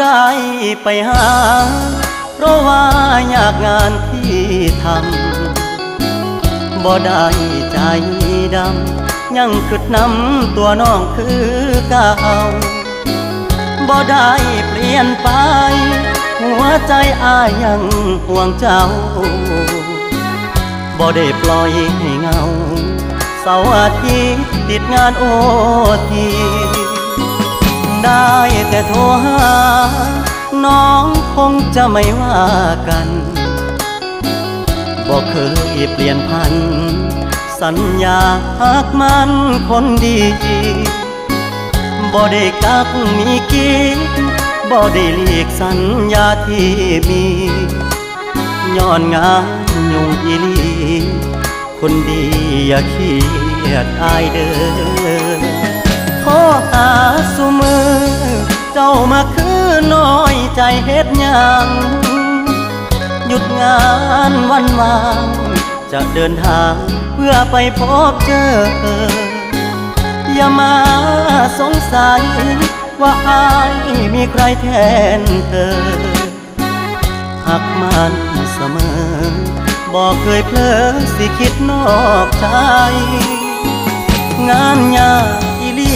ໄດ້ໄປຫາ ເພາະວ່າຍາກງານທີ່ທຳ ບໍ່ໄດ້ໃຈດຳ ຍັງຄິດນຳຕົວນ້ອງຄືເກົ່າ ບໍ່ໄດ້ປ່ຽນໄປ ຫົວໃຈອ້າຍຍັງຫ່ວງເຈົ້າ ບໍ່ໄດ້ປ່ອຍໃຫ້ເຫງົາ ເສົາອາທິດຕິດງານໂອທີ ໄດ້ແຕ່ໂທຫາ ນ້ອງຄົງຈະໄມ່ວ່າກັນ ບໍ່ເຄີຍປ່ຽນຜັນ ສັນຍາຮັກໝັ້ນຄົນດີ ບໍ່ໄດ້ກັກມີກີດ ບໍ່ໄດ້ຫຼີກສັນຍາທີ່ມີ ຍ້ອນງານຫຍຸ້ງອີ່ຫຼີ ຄົນດີຢ່າຄຽດອ້າຍເດີ ໂທຫາຊຸມື້ ເຈົ້າມາຄືນ້ອຍໃຈເຮັດຫຍັງ ຢຸດງານວັນວ່າງ ຈະເດີນທາງເພື່ອໄປພົບເຈີ ຢ່າມາສົງໄສວ່າອ້າຍມີໃຄແທນເທີ ຮັກໝັ້ນສະເໝີ ບໍ່ເຄີຍເຜີຊິຄິດນອກໃຈ ງານຍາກອີ່ຫຼີ